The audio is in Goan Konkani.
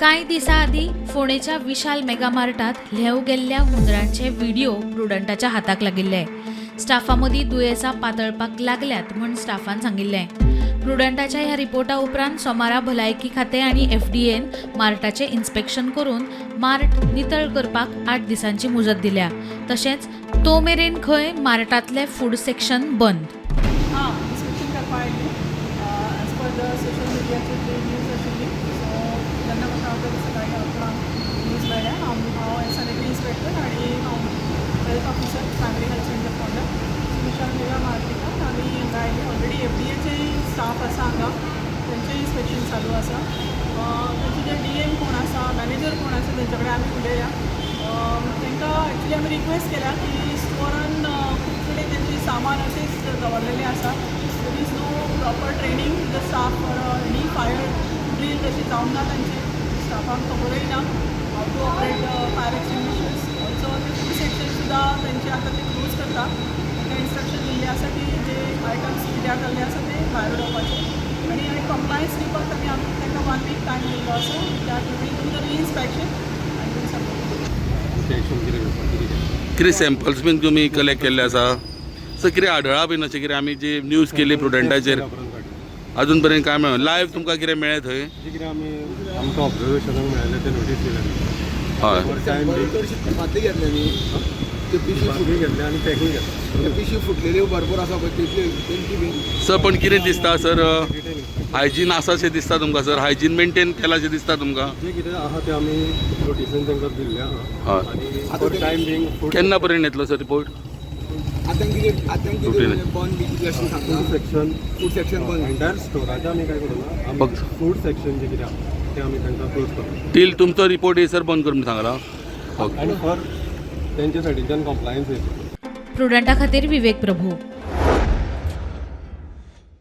कांय दिसां आदीं फोंडेच्या विशाल मेगामार्टात ल्हेंव गेल्ल्या हुंदरांचे व्हिडियो प्रुडंटाच्या हाताक लागिल्ले. स्टाफा मदीं दुयेंसां पातळपाक लागल्यात म्हूण स्टाफान सांगिल्लें. प्रुडंटाच्या ह्या रिपोर्टा उपरांत सोमारा भलायकी खातें आनी एफडीएन मार्टाचें इन्स्पेक्शन करून मार्ट नितळ करपाक 8 दिसांची मुजत दिल्या. तशेंच तो मेरेन खंय मार्टांतलें फूड सेक्शन बंद. हां, इन्स्पेक्शन करपा आयिल्ली एज पर the social मिडियाचेर जी न्यूज आशिल्ली. सो जेन्ना म्हाका हांव सकाळी 11 न्यूज मेळ्ळ्या, हांव एज सॅनिटरी इन्स्पेक्टर आनी हांव health officer, primary health centre, Ponda. विशाल मेगा मार्केटान आमी हांगा आयली. ऑलरेडी एफडीएचेय स्टाफ आसा हांगा, तेंचेय इन्स्पेक्शन चालू आसा. तेंचे जे डीएम कोण आसा, मॅनेजर कोण आसा, तेंच्या कडेन आमी उलयया. तांकां एक्चुली आमी रिक्वेस्ट केल्या की स्टोरान खूब कडेन तेंचें सामान अशेंच दवरलेलें आसा. There is no proper training to the staff for any fire drill. तशी जावंक ना. तांचे स्टाफांक खबरूय ना how to operate fire extinguishers also. ते फूड सेक्शन सुद्दां तेंचे आतां ते क्लोज करता. तांकां इन्स्ट्रक्शन दिल्लें आसा की जे आयटम्स पिड्ड्यार जाल्ले आसा ते भायर उडोवपाचे आनी आनी कंप्लायन्स दिवपाक तांणी आमी तांकां वन वीक टायम दिल्लो आसा. That we'll do the reinspection and we'll submit. Action कितें घेवपाक कितें केलें? कितें सॅम्पल्स बीन तुमी कलेक्ट केल्ले आसा सर? कितें आढळा बीन अशें कितें आमी जी न्यूज केली प्रुडंटाचेर? अजून पर्यंत काय मेळना. लायव्ह तुमकां कितें मेळ्ळें थंय? जे कितें आमी आमकां ऑब्जर्वेशनाक मेळ्ळें तें नोटीस दिलें. हय. टायम चडशी फातली घेतले न्ही ते पिशवी फुट घेतले आनी पॅकूय घेतले. ते पिशवी फुटलेल्यो भरपूर आसा पळय, तितल्यो तेंची बीन. सर, पण कितें दिसता सर? डिटेल. हायजीन आसा शें दिसता तुमकां सर? हायजीन मेंटेन केलां शें दिसता तुमकां? जे कितें आहा तें आमी नोटीसीन तांकां दिल्लें आहा. हय. आनी फॉर टायम बींग फूड केन्ना पर्यंत येतलो सर रिपोर्ट? आतां कितें, आतां Routine. कितें बंद बी कितें अशें सांगता? Food section. फूड सेक्शन बंद. एंटायर स्टोराचें आमी काय करूं ना आमी. फक्त- फूड सेक्शन जें कितें आहा तें आमी तांकां क्लोज करता. टील तुमचो रिपोर्ट येसर बंद कर म्हूण सांगला. ओके. आनी फॉर तेंच्या सायडीच्यान कंप्लायन्स येतलो. प्रुडंटा खातीर विवेक प्रभू.